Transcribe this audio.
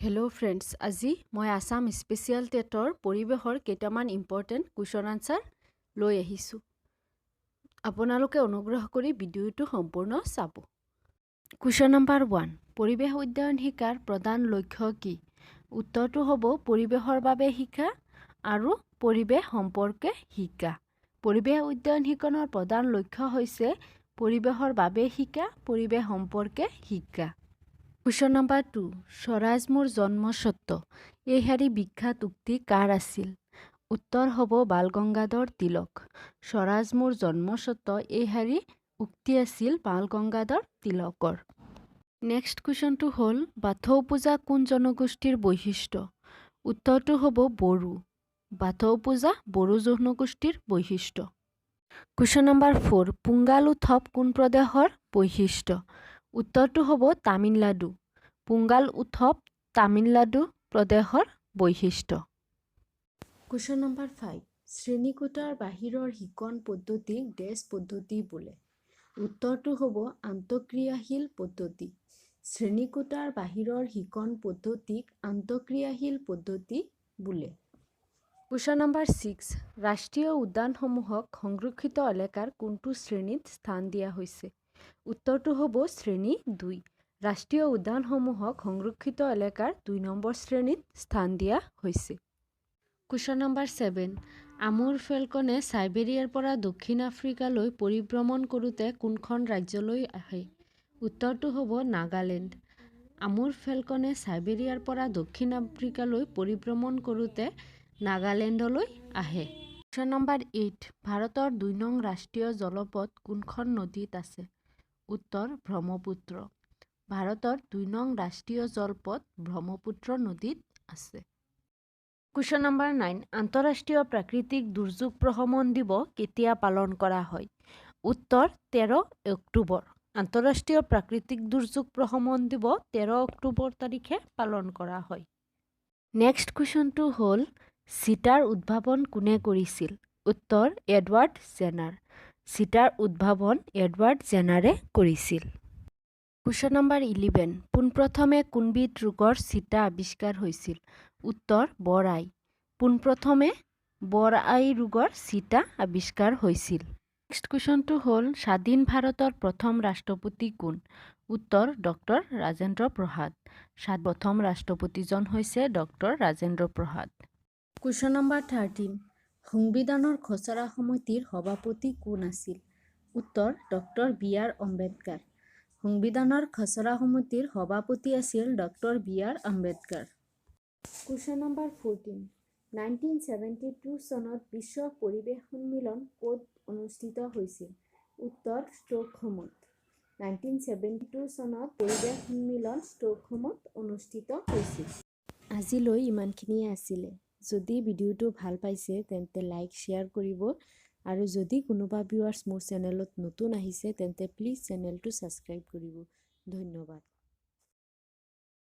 Hello' friends, আজি মই Assam special টেটৰ পৰিৱেশৰ কেইটামান ইম্পৰ্টেণ্ট কুৱেশ্যন আনচাৰ লৈ আহিছোঁ। আপোনালোকে অনুগ্ৰহ কৰি ভিডিঅ'টো সম্পূৰ্ণ চাব। কুৱেশ্যন নম্বৰ 1, পৰিৱেশ অধ্যয়ন শিকাৰ প্ৰধান লক্ষ্য কি? উত্তৰটো হ'ব পৰিৱেশৰ বাবে শিকা আৰু পৰিৱেশ সম্পৰ্কে শিকা। পৰিৱেশ অধ্যয়ন শিকনৰ প্ৰধান লক্ষ্য হৈছে পৰিৱেশৰ বাবে শিকা, পৰিৱেশ সম্পৰ্কে শিকা। কুৱেশ্যন নম্বৰ 2, "স্বৰাজ মোৰ জন্মস্বত্ব" এই শাৰী বিখ্যাত উক্তি কাৰ আছিল? উত্তৰ হ'ব বাল গংগাধৰ তিলক। "স্বৰাজ মোৰ জন্মস্বত্ব" এই শাৰী উক্তি আছিল বাল গংগাধৰ তিলকৰ। নেক্সট কুৱেশ্যনটো হ'ল, বাথৌ পূজা কোন জনগোষ্ঠীৰ বৈশিষ্ট্য? উত্তৰটো হ'ব বড়ো। বাথৌ পূজা বড়ো জনগোষ্ঠীৰ বৈশিষ্ট্য। কুৱেশ্যন নম্বৰ 4, পোংগাল উৎসৱ কোন প্ৰদেশৰ বৈশিষ্ট্য? উত্তৰটো হ'ব তামিলনাডু। পোংগাল উৎসৱ তামিলনাডু প্ৰদেশৰ বৈশিষ্ট্য। কুৱেশ্যন নম্বৰ 5, শ্ৰেণীকোঠাৰ বাহিৰৰ শিকন পদ্ধতিক ডেছ পদ্ধতি বোলে। উত্তৰটো হ'ব আন্তঃক্ৰিয়াশীল পদ্ধতি। শ্ৰেণীকোঠাৰ বাহিৰৰ শিকন পদ্ধতিক আন্তঃক্ৰিয়াশীল পদ্ধতি বোলে। কুৱেশ্যন নম্বৰ 6, ৰাষ্ট্ৰীয় উদ্যানসমূহক সংৰক্ষিত এলেকাৰ কোনটো শ্ৰেণীত স্থান দিয়া হৈছে? উত্তৰটো হ'ব শ্ৰেণী 2। ৰাষ্ট্ৰীয় উদ্যানসমূহক সংৰক্ষিত এলেকাৰ 2 নম্বৰ শ্ৰেণীত স্থান দিয়া হৈছে। কুৱেশ্যন নম্বৰ 7, আমুৰ ফেলকনে চাইবেৰিয়াৰ পৰা দক্ষিণ আফ্ৰিকালৈ পৰিভ্ৰমণ কৰোঁতে কোনখন ৰাজ্যলৈ আহে? উত্তৰটো হ'ব নাগালেণ্ড। আমুৰ ফেলকনে চাইবেৰিয়াৰ পৰা দক্ষিণ আফ্ৰিকালৈ পৰিভ্ৰমণ কৰোঁতে নাগালেণ্ডলৈ আহে। কুৱেশ্যন নম্বৰ 8, ভাৰতৰ 2 নং ৰাষ্ট্ৰীয় জলপথ কোনখন নদীত আছে? উত্তৰ ব্ৰহ্মপুত্ৰ। ভাৰতৰ 2 নং ৰাষ্ট্ৰীয় জলপথ ব্ৰহ্মপুত্ৰ নদীত আছে। কুৱেশ্যন নম্বৰ 9, আন্তঃৰাষ্ট্ৰীয় প্ৰাকৃতিক দুৰ্যোগ প্ৰশমন দিৱস কেতিয়া পালন কৰা হয়? উত্তৰ 13 অক্টোবৰ। আন্তঃৰাষ্ট্ৰীয় প্ৰাকৃতিক দুৰ্যোগ প্ৰশমন দিৱস 13 অক্টোবৰ তাৰিখে পালন কৰা হয়। নেক্সট কুৱেশ্যনটো হ'ল, ছিটাৰ উদ্ভাৱন কোনে কৰিছিল? উত্তৰ এডৱাৰ্ড জেনাৰ। ছিটাৰ উদ্ভাৱন এডৱাৰ্ড জেনাৰে কৰিছিল। কুৱেশ্যন নম্বৰ 11, পোনপ্ৰথমে কোনবিধ ৰোগৰ ছিটা আৱিষ্কাৰ হৈছিল? উত্তৰ বৰ আই। পোনপ্ৰথমে বৰ আই ৰোগৰ ছিটা আৱিষ্কাৰ হৈছিল। নেক্সট কুৱেশ্যনটো হ'ল, স্বাধীন ভাৰতৰ প্ৰথম ৰাষ্ট্ৰপতি কোন? উত্তৰ ডক্টৰ ৰাজেন্দ্ৰ প্ৰসাদ। প্ৰথম ৰাষ্ট্ৰপতিজন হৈছে doctor Rajendra Prasad. Question number 13, সংবিধানৰ খচৰা সমিতিৰ সভাপতি কোন আছিল? উত্তৰ ডক্টৰ বি আৰ আম্বেদকাৰ। সংবিধানৰ খচৰা সমিতিৰ সভাপতি আছিল doctor B R Ambedkar. Question number 14, 1972 চনত বিশ্ব পৰিৱেশ সন্মিলন ক'ত অনুষ্ঠিত হৈছিল? উত্তৰ ষ্টকহোমত। 1972 চনত পৰিৱেশ সন্মিলন ষ্টকহোমত অনুষ্ঠিত হৈছিল। আজিলৈ ইমানখিনিয়ে আছিলে। যদি ভিডিঅ'টো ভাল পাইছে, তেন্তে লাইক, শ্বেয়াৰ কৰিব আৰু যদি কোনোবা ভিউৱাৰ্ছ মোৰ চেনেলত নতুন আহিছে, তেন্তে প্লিজ চেনেলটো ছাবস্ক্ৰাইব কৰিব। ধন্যবাদ।